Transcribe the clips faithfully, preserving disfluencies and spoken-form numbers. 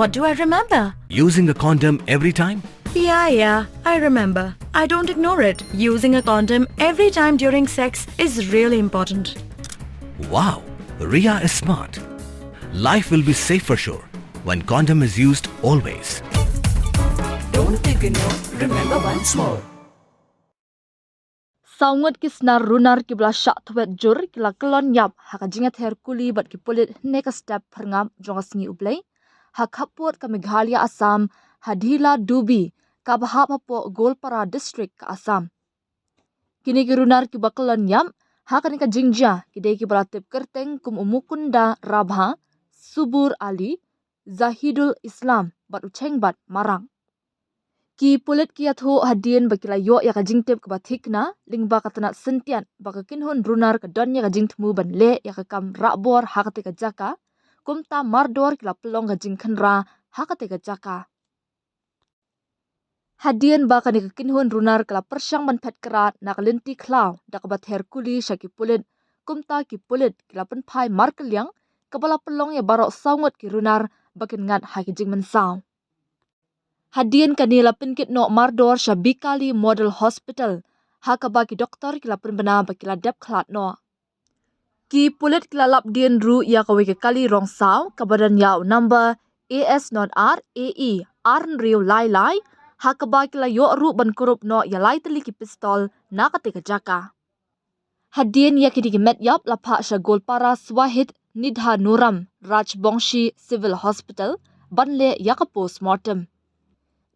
What do I remember? Using a condom every time? Yeah, yeah, I remember. I don't ignore it. Using a condom every time during sex is really important. Wow, Ria is smart. Life will be safe for sure when condom is used always. Don't ignore, remember once more. Saw ngut ki snar runar kiba la shah thwet jur ki la kyllon ïap ha ka jingïather kuli bad ki pulit hynne ka step phyrngap jong ka sngi U Blei ha khappud ka Meghalaya Assam, ha Dhilai Dhubi, kaba hap hapoh Goalpara District ka Assam. Kine ki runar kiba kyllon ïap ha kane ka jingjia ki dei kiba la tip kyrteng kum u Mukunda Rabha, Subur Ali, Zahidul Islam bad u Chengbat Marak. Ki pulit ki ïathuh hadien ba ki la ïoh ïa ka jingtip kaba thikna lyngba ka tnat syntiat ba ka kynhun runar ka don ïa ka jingthmu ban leh ïa ka kam rah bor ha katei ka jaka, kumta mardor ki la pynlong ka jingkhynra ha katei ka jaka. Hadien ba kane ka kynhun runar ka la pyrshang ban phet krad na ka lynti khlaw da kaba ther kuli sha ki pulit, kumta ki pulit ki la pynphai markylliang kaba la pynlong ïa baroh saw ngut ki runar ba kin ngat ha ki jingmynsaw. Hadien kane la pynkit noh mardor sha Bikali Model Hospital ha kaba ki doktor ki la pynbna ba ki la dep khlad noh. Ki pulit ki la lap dien ruh ïa kawei ka kali rong saw kaba don ïa u number A S not R A E ar hynriew lai lai, ha kaba ki la ïoh ruh ban kurup noh ïa lai tylli ki pistol na katei ka jaka. Hadien ïa kine ki met ïap la phah sha Goalpara Swahid Nidhanuram Rajbongshi Civil Hospital ban leh ïa ka postmortem.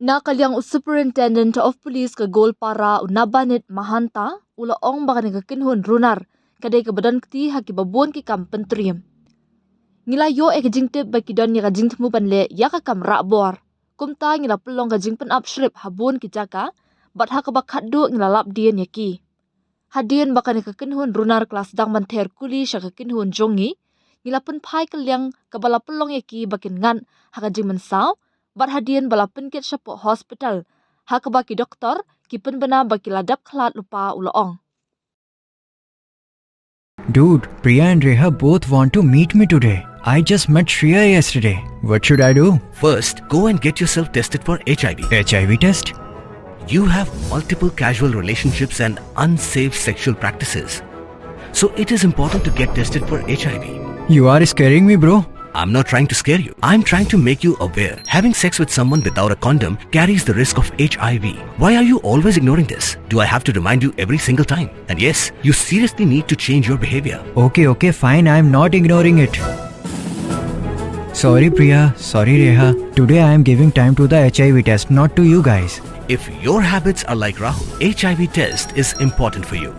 Na ka liang u Superintendent of Police ka Goalpara u Nabanit Mahanta u la ong ba kane ka kynhun runar ka dei kaba don kti ha kiba bun ki kam pyntriem. Ngi la ïoh ïa ka jingtip ba ki don ïa ka jingthmu ban leh ïa ka kam rah bor. Kumta ngi la pynlong ka jingpynap shrip ha bun ki jaka bad ha kaba khatduh ngi la lap dien ïa ki. Hadien ba kane ka kynhun runar ka la sdang ban ther kuli sha ka kynhun jong ngi, ngi la pynphai kylliang kaba la pynlong ïa ki ba kin ngat ha ka jingmynsaw, bad hadien ba la pynkit shapoh hospital ha kaba ki doktor ki pynbna ba ki la dep khlad lypa, u la ong. Dude, Priya and Reha both want to meet me today. I just met Shreya yesterday. What should I do? First, go and get yourself tested for H I V. H I V test? You have multiple casual relationships and unsafe sexual practices. So it is important to get tested for H I V. You are scaring me, bro. I'm not trying to scare you. I'm trying to make you aware. Having sex with someone without a condom carries the risk of H I V. Why are you always ignoring this? Do I have to remind you every single time? And yes, you seriously need to change your behavior. Okay, okay, fine. I'm not ignoring it. Sorry, Priya. Sorry, Reha. Today I am giving time to the H I V test, not to you guys. If your habits are like Rahul, H I V test is important for you.